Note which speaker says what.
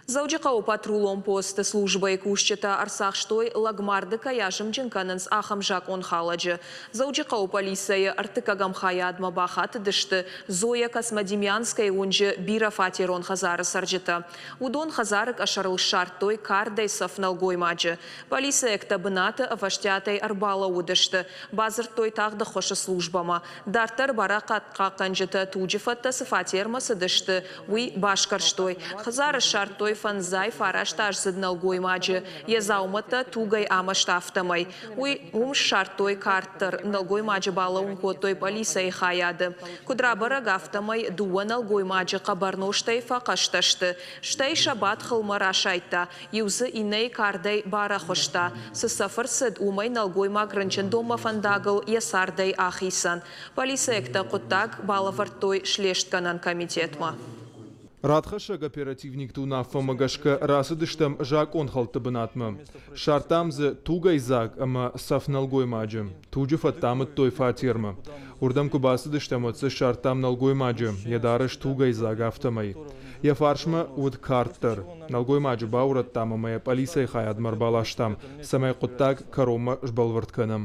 Speaker 1: Дзӕуджыхъӕуы патрулон посты службӕйы кусджытӕ ӕрцахстой, лӕгмарды кӕй азымджын кӕнынц, ахӕм закъонхалӕджы. Дзӕуджыхъӕуы пъӕлицӕйы ӕртыккӕгӕм хайадмӕ бахатыдысты Зоя Космодемьянскаяйы уынджы бирӕфатерон хӕдзары цӕрджытӕ. Уыдон хӕдзары къӕсӕрыл ссардтой кардӕй цӕф нӕлгоймаджы. Пъӕлицӕйӕгтӕ бынаты ӕвӕстиатӕй ӕрбалӕууыдысты. Бадзырдтой тагъд ӕххуысы службӕмӕ. Дарддӕр барадхъахъхъӕнджытӕ туджы фӕдтӕ цы фатермӕ цыдысты, уый басгӕрстой. Хӕдзары ссардтой фӕндзай фарастаздзыд нӕлгоймаджы, йӕ дзаумӕттӕ тугӕй амӕст, афтӕмӕй. Уый уым ссардтой кард дӕр. Нӕлгоймаджы балӕууын кодтой пъӕлицӕйы хайады. Куыд рабӕрӕг, афтӕмӕй дыууӕ нӕлгоймаджы хъӕбӕр нозтӕй фӕхъӕстӕ сты. Стӕй сӕ бадт хылмӕ расайдта. Иу дзы иннӕйы кардӕй барӕхуыста. Цы цӕф ӕрцыд, уымӕй нӕлгоймаг рынчындонмӕ фӕндагыл йӕ цардӕй ахицӕн. Пъӕлицӕйӕгтӕ хъуыддаг балӕвӕрдтой слестгӕнӕн комитетмӕ.
Speaker 2: Радхӕссӕг оперативникты уынаффӕмӕ гӕсгӕ рацыдыстӕм закъонхӕлдты бынатмӕ. Ссардтам дзы тугӕйдзаг ӕмӕ цӕф нӕлгоймаджы. Туджы фӕдтӕ амыдтой фатермӕ. Уырдӕм куы бацыдыстӕм, уӕд дзы ссардтам нӕлгоймаджы, йӕ дарӕс тугӕйдзаг, афтӕмӕй. Йӕ фарсмӕ уыд кард дӕр. Нӕлгоймаджы баурӕдтам ӕмӕ йӕ пъӕлицӕйы хайадмӕ ӕрбаластам, цӕмӕй хъуыддаг кӕронмӕ сбӕлвырд кӕнӕм.